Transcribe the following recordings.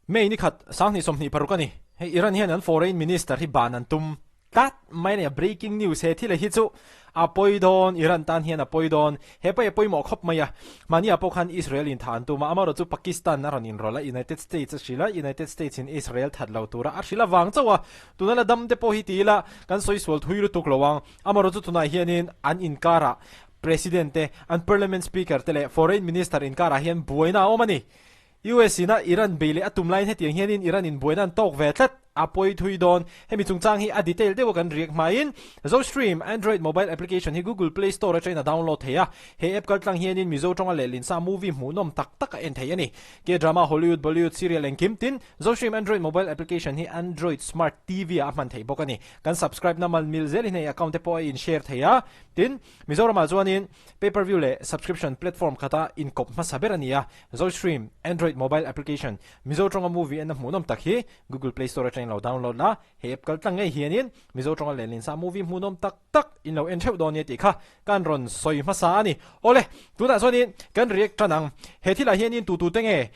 May ni khat 2026 a ni. Hei Iran hian an foreign minister hi ban an tum tlat mai a ni a, breaking news he thil hi chu a pawi dawn, Iran tan hian a pawi dawn. He pawi a pawimawh khawp mai a, mahni ah pawh khan Israel in thah an tum a, amaherawh chu Pakistan a rawn inrawlh a, United States a hrilh a, United States in Israel that lo tura a hrilh avang chauh a, tuna la dam te pawh hi ti ila kan sawi sual thui lutuk lo ang. Amaherawh chu tunah hianin an inkarah President te, an Parliament Speaker te leh Foreign Minister inkarah hian buaina a awm a ni. US ina Iran bei leh a tum laiin hetiang hianin Iran in buaina an tawk ve tlat a pawi thui dawn. Hemi chungchang hi a detail deuha kan riak hmain Zostream Android mobile application hi Google Play Store atangin a download thei a. He app kaltlang hianin Mizo tawnga leh linsa movie hmuhnawm tak tak a en thei a ni. K-drama, Hollywood, Bollywood, serial engkim tin Zostream Android mobile application hi Android smart TV ah a hman theih bawk a ni. Kan subscribe na mal mil zelin hei account te pawh a in share thei a. Tin, Mizoramah chuanin pay per view leh subscription platform khata inkawp hmasa ber a ni a. Zostream Android mobile application Mizo tawnga movie enna hmuhnawm tak hi Google Play Store atangin lo download la, he app kal tlang ngei hianin Mizo tawnga lehlinsa movie hmuhnawm tak tak in lo en theuh dawn nia tih kha kan rawn sawi hmasa a ni. Awle, tunah chuanin kan react tan ang. He thilah hianin tu tute nge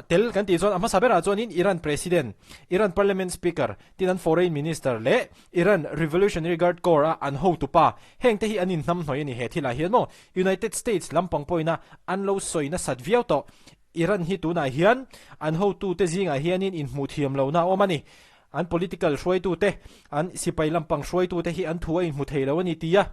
tel kan tih chuan a hmasa berah chuanin Iran President, Iran Parliament Speaker, tin an Foreign Minister leh Iran Revolutionary Guard Corps a an hotupa hengte hi an inhnamhnawih a ni he thilah hian maw United States lampang pawhina an lo sawi nasat viau tawh. Iran hi tunah hian an hotute zingah hianin inhmuh thiam lohna a awm a ni. An political hruaitute, an sipai lampang hruaitute hi an thu a inhmu thei lo a ni tia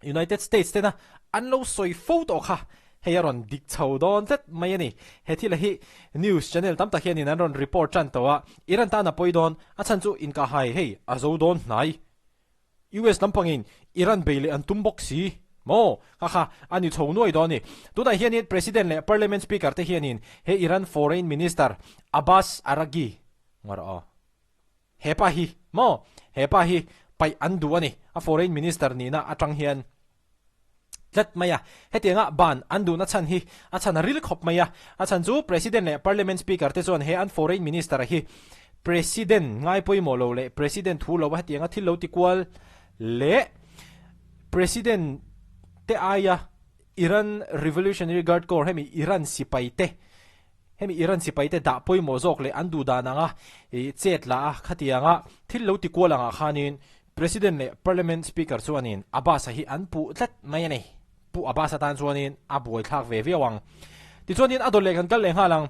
United States tena an lo sawi fo tawh kha hei a rawn dik chho dawn tlat mai a ni. He thila hi news channel tam tak hianin an rawn report tan tawh a, Iran tan a pawi dawn, a chhan chu inkahhai hei a zo dawn hnai. US lampangin Iran bei leh an tum bawk si maw? Kha kha a ni chho nuai dawn a ni. Tunah hianin President leh Parliament Speaker te hianin he Iran Foreign Minister Abbas Araghi ngaw rawh aw. He pa hi maw? He pa hi paih an duh a ni. A Foreign Minister nihna atang hian tlat mai a. Hetianga ban an duhna chhan hi a chhan a ril khawp mai a. A chhan chu President leh Parliament Speaker te chuan he an Foreign Minister hi President ngai pawimawh lo leh President thu lo a hetianga thil lo ti kual leh President te aia Iran Revolutionary Guard Corps hemi Iran sipai te hemi Iran sipai te dah pawimawh zawk leh an duh dan anga chet la a khatianga thil lo ti kual angah khanin President leh Parliament Speaker chuanin Abbas-a hi an puh tlat mai a ni. Pu Abbas-a tan chuanin a buaithlak ve viau ang. Tichuanin a dawt leh kan kal leh nghal ang.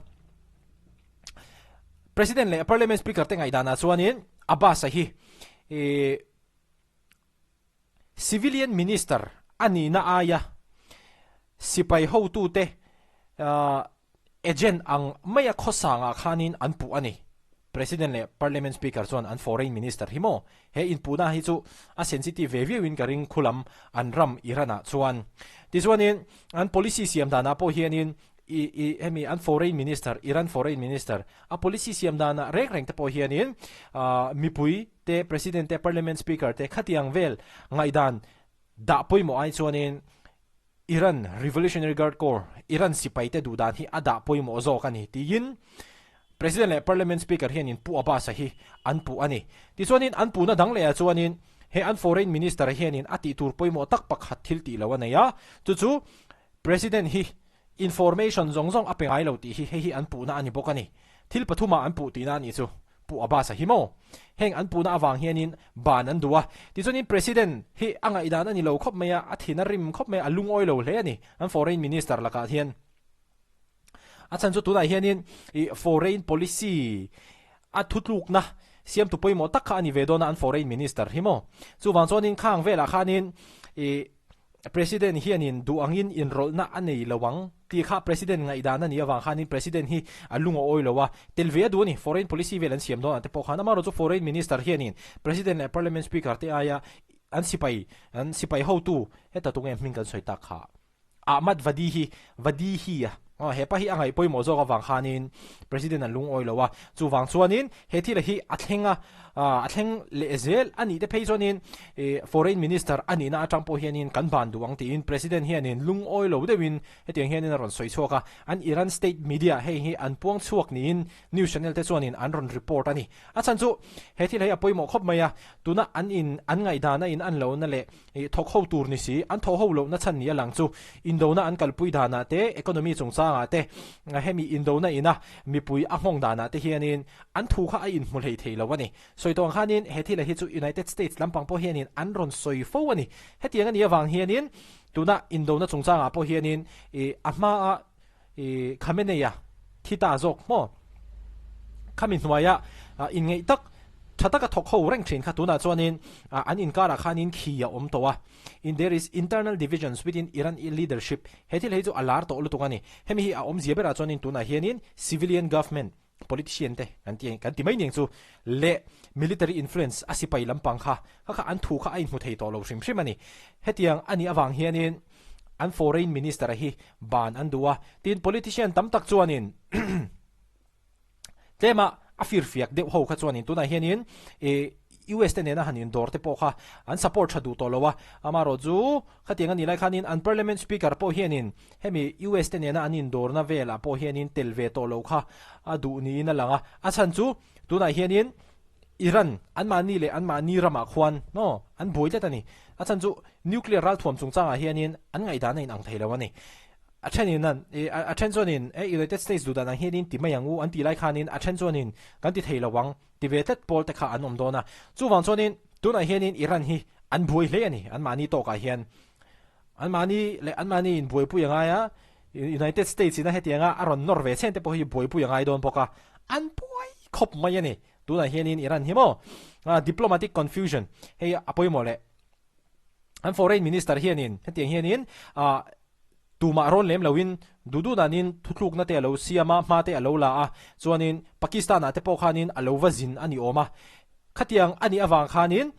President leh Parliament Speaker te ngaihdanah chuanin Abbas-a hi Civilian Minister a nihna aia sipai hotute Agent ang maia khawsangah khanin an puh a ni. President leh Parliament Speaker chuan an Foreign Minister hi maw? He inpuhna hi chu a sensitive ve viauin ka ring khulam an ram Iran-ah chuan. Tichuanin an policy siam danah pawh hianin i i hemi an Foreign Minister, Iran Foreign Minister, a policy siam danah reng reng te pawh hianin mipui te, President te, Parliament Speaker te khatiang vel ngaihdan dah pawimawh ai chuanin Iran Revolutionary Guard Corps, Iran sipaite duh dan hi a dah pawimawh zawk a ni, tiin President leh Parliament Speaker hianin Pu Abbas-a hi an puh a ni. Tichuanin an puhna dang lehah chuanin he an Foreign Minister hianin a tih tur pawimawh tak pakhat thil tih lo a nei a, chu chu President hi Information zawng zawng a pe ngai lo tih hi hei hi an puhna a ni bawk a ni. Thil pathumah an puh tihna a nih chu. Pu Abbas-a hi maw? Heng an puhna avang hianin ban an duh a. Tichuanin President hi a ngaihdan a ni lo khawp mai a, a thin a rim khawp mai a, a lungawi lo hle a ni an Foreign Minister lakah hian. A chhan chu tunah hianin ih Foreign Policy a thutlukna siamtu pawimawh tak kha a ni ve dawn a an Foreign Minister hi maw? Chuvang chuanin khang velah khanin ih President hianin duh angin inrawlhna a nei lo ang tih kha President ngaihdan a nih avang khanin President hi a lung a awi lo a, tel ve a duh a ni. Foreign policy vel an siam dawn ah te pawh khan amaherawhchu Foreign Minister hianin President leh Parliament Speaker te aia an sipai an sipai hotu heta tunge hming kan sawi tak kha Ahmad Vadihi Vadihi a aw hepa hi a ngaih pawimawh zawk avang khanin President an lungawi lo a, chuvang chuanin he thil hi a thleng a, a thleng leh zel a nih te phei chuanin ih Foreign Minister a nihna atang pawh hianin kan ban duh ang tiin President hianin lungawi lo deuhin hetiang hianin a rawn sawi chhuak a, an Iran state media hei hi an puang chhuak niin news channel te chuanin an rawn report a ni. A chhan chu he thil hi a pawimawh khawp mai a, tuna an in an ngaihdan a in an lohna leh Ih, thawk ho tur ni si, an thawh ho lohna chhan ni a lang chu. Indona an kalpui danah te, economy chungchang. chungchangah te, hemi indona ina mipui a nghawng danah te hianin an thu kha a inhmu hlei thei lo a ni. Sawi tawh ang khanin he thila hi chu United States lampang pawh hianin an rawn sawi fo a ni. Hetiang a nih avang hianin tuna indona chungchangah pawh hianin a hmaa Khamenei-a thi ta zawk maw? Khami hnuaia inngeih tak, tha taka thawk ho reng thin kha tunah chuanin an inkarah khanin khi a awm tawh a. In there is internal divisions within Iran leadership. He thil hei chu a lar tawh lutuk a ni. Hemi hi a awmzia berah chuanin tunah hianin civilian government, politician te kan ti kan ti mai niang chu, leh military influence a sipai lampang kha kha kha an thu kha a inhmu thei tawh lo hrim hrim a ni. Hetiang a nih avang hianin an foreign minister a hi ban an duh a, tin politician tam tak chuanin tlema a firfiak deuh ho kha chuanin tunah hianin ih US te nena han indawr te pawh kha an support tha duh tawh lo a, amaherawh chu khatiang a nih lai khanin an parliament speaker pawh hianin hemi US te nena an indawrna velah pawh hianin tel ve tawh lo kha a duh niin a lang a, a chhan chu tunah hianin Iran anmahni leh anmahni ramah khuan maw an buai tlat a ni, a chhan chu nuclear ralthuam chungchangah hianin an ngaihdan a inang thei lo a ni. A thenin an a then chuanin e United States duh dan ang hianin ti mai ang u an tih lai khanin a then chuanin kan ti thei lo ang ti ve tlat pawl te kha an awm dawn a. Chuvang chuanin tunah hianin Iran hi an buai hle a ni anmahni tawkah hian. Anmahni leh anmahni in buaipui a ngai a, United States ina hetianga a rawn nawr ve chhen te pawh hi buaipui a ngai dawn bawk a, an buai khawp mai a ni. Tunah hianin Iran hi maw diplomatic confusion hei a pawimawh leh an foreign minister hianin hetiang hianin ah tumah rawn lem loin duh duh danin thuthlukna te a lo siam a, hma te a lo la a, chuanin Pakistan ah te pawh khanin a lo va zin a ni awm a. Khatiang a nih avang khanin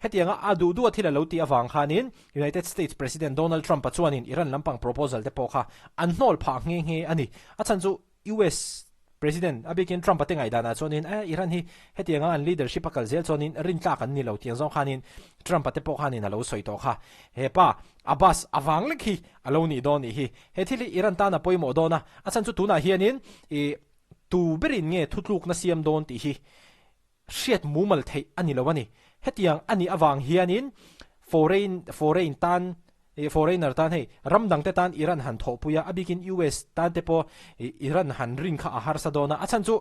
hetianga a duh duh a thil a lo tih avang khanin United States President Donald Trump-a chuanin Iran lampang proposal te pawh kha an hnawl phah nghe nghe a ni. A chhan chu US President a bikin Trump-a te ngaihdanah chuanin eh Iran hi hetianga an leadership a kal zel chuanin rintlak an ni lo tiang zawng khanin Trump-a te pawh khanin a lo sawi tawh kha. He pa Abbas avang lek hi a lo nih dawn nih hi. He thil hi Iran tan a pawimawh dawn a, a chhan chu tunah hianin ih tu berin nge thutlukna siam dawn tih hi hriat mumal theih a ni lo a ni. Hetiang a nih avang hianin foreign foreign tan ih foreigner tan hei ram dangte tan Iran han thawhpui a, a bikin US tan te pawh ih Iran han rin kha a harsa dawn a, a chhan chu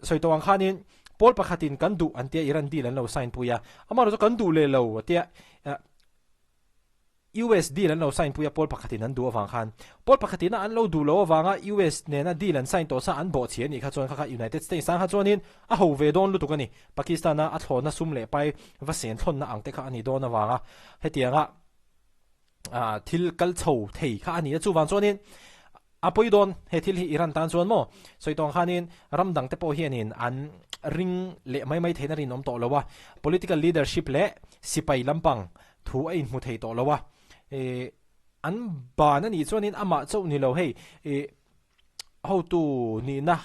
sawi tawh ang khanin pawl pakhatin kan duh an tia Iran deal an lo sign pui a, amaherawhchu kan duh leh lo a tia US deal an lo sign pui a pawl pakhatin an duh avang khan pawl pakhatina an lo duh loh avanga US nena deal an sign tawh sa an bawh chhi a nih kha chuan kha kha United States tan kha chuanin a ho ve dawn lutuk a ni. Pakistan-a a thlawhna sum leh pai va sen thlawnna ang te kha a ni dawn avanga hetianga thil kal chho thei kha a ni a chuvang chuanin A pawi dawn, he thil hi Iran tan chuan maw? Sawi tawng khanin ram dang te pawh hianin an ring leh mai mai theihna rinawm tawh lo a, political leadership leh sipai lampang thu a inhmu thei tawh lo a, ih an ban a nih chuanin amah chauh ni lo hei ih hotu nihna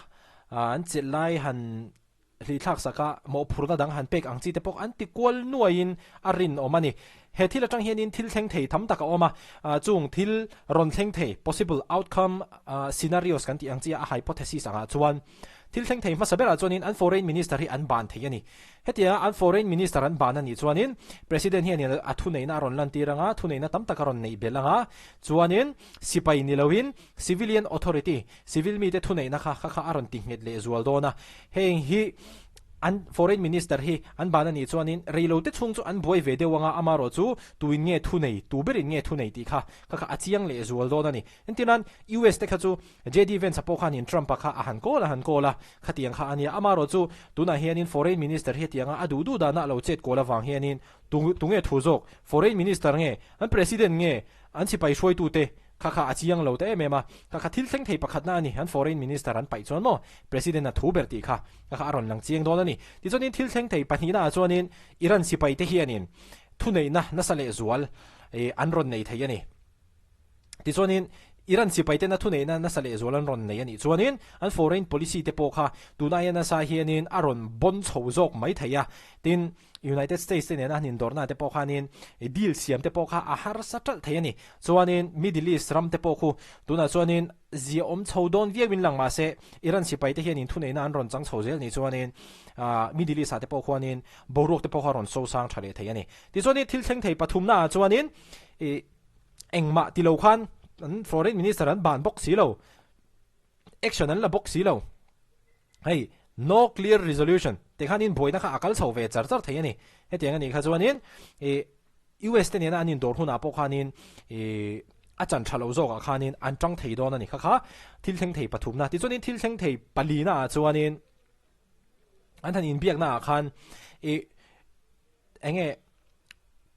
an chelh lai han Hlithlak saka mawhphurhna dang han pek ang chi te pawh an ti kual nuaiin a rinawm a ni. He thil atang hianin thil thleng thei tam tak a awm a, chung thil rawn thleng thei, possible outcome scenarios kan tih ang chi a hypothesis angah chuan thil thleng thei hmasa berah chuanin an foreign minister hi an ban thei a ni. Hetianga an foreign minister an ban a nih chuanin president hianin a thuneihna a rawn lantir anga, thuneihna tam tak a rawn neih belh anga, chuanin sipai ni loin civilian authority, Civil mite thuneihna kha kha kha a rawn ti nghet leh zual dawn a, heng hi an Foreign Minister hi an ban a nih chuanin reilote chhung chu an buai ve deuh anga amarawh chu tuin nge thunei, tu berin nge thunei tih kha kha kha a chiang leh zual dawn a ni. Entirnan US te kha chu JD Vance-a pawh khanin Trump-a kha a han kawl a han kawl a, khatiang kha a nia, amarawh chu tunah hianin Foreign Minister hi hetianga a duh duh dana a lo chet kual avang hianin tu tunge thu zawk, Foreign Minister nge, an President nge, an sipai hruaitute Kha kha a chiang lo ta em em a, kha kha thil thleng thei pakhatna a ni, an Foreign Minister an paih chuan maw President a thu ber tih kha, kha kha a rawn lang chiang dawn a ni. Tichuanin thil thleng thei pahnihna ah chuanin Iran sipai te hianin thuneihna nasa leh zual an rawn nei thei a ni. Tichuanin Iran sipai tena thuneihna nasa leh zual an rawn nei a nih chuanin an foreign policy te pawh kha tun aia nasa hianin a rawn bawn chho zawk mai thei a, tin United States te nena han indawrna te pawh khanin deal siam te pawh kha a harsa ṭalh thei a ni. Chuanin Middle East ram te pawh khu tunah chuanin zia awm chho dawn viauin lang mah se Iran sipai te hianin thuneihna an rawn chang chho zel ni chuanin Middle East ah te pawh khuanin boruak te pawh kha a rawn so sang ṭha leh thei a ni. Tichuanin thil thleng thei pathumna ah chuanin ih engmah ti lo khan. An foreign minister an ban bawk si lo. Action an la bawk si lo. Hei no clear resolution tih khanin buaina kha a kal chho ve char char thei a ni. Hetiang a nih kha chuanin ih US te nena an indawr hunah pawh khanin ih a chan tha lo zawkah khanin an tang thei dawn a ni. Kha kha thil thleng thei pathumna. Tichuanin thil thleng thei palina ah chuanin an han inbiakna ah khan ih enge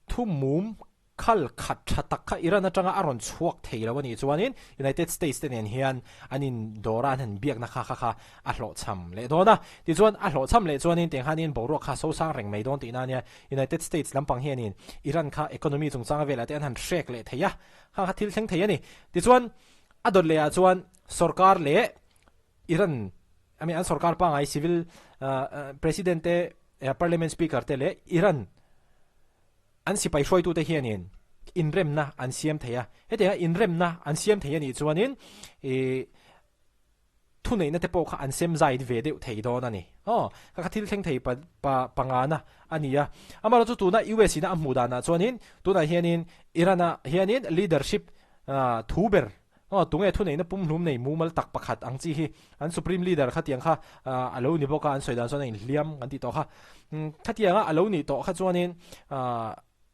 thu mum Khal khat tha tak kha Iran atanga a rawn chhuak thei lo a nih chuanin United States te nen hian an indawr a, an han biakna kha kha kha a hlawhchham leh dawn a. Tichuan a hlawhchham leh chuanin tiang hianin boruak kha sosang reng mai dawn tihna a nia. United States lampang hianin Iran kha economy chungchanga velah te an han hrek leh thei a, kha kha thil thleng thei a ni. Tichuan a dawt lehah chuan sorkar leh Iran, I mean an sorkar pangai civil president te, parliament speaker te leh Iran, An sipai hruaitute hianin inremna an siam thei a, hetianga inremna an siam thei a nih chuanin ih thuneihna te pawh kha an sem zai ve deuh thei dawn a ni. Aw, kha kha thil thleng thei pa pa pangana a ni a. Amaherawhchu chu tuna US ina a hmuh danah chuanin tunah hianin Iran ah hianin leadership thu ber Aw, tunge thuneihna pumhlum nei mumal tak pakhat ang chi hi an Supreme Leader khatiang kha a lo ni bawk a, an sawi dan chuan a inhliam kan tih tawh kha. Khatianga a lo nih tawh kha chuanin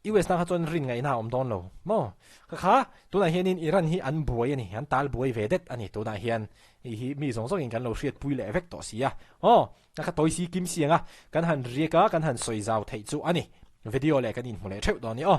US na kha chuan rin ngaihna a awm dawn lo maw? Kha kha tunah hianin Iran hi an buai a ni, an tal buai ve det a ni tunah hian hei hi mi zawng zawngin kan lo hriatpui leh vek tawh si a. Aw, a kha tawi si kim si ang a, kan han riak a, kan han sawi zau theih chu a ni. Video leh kan inhmu leh theuh dawn ni aw.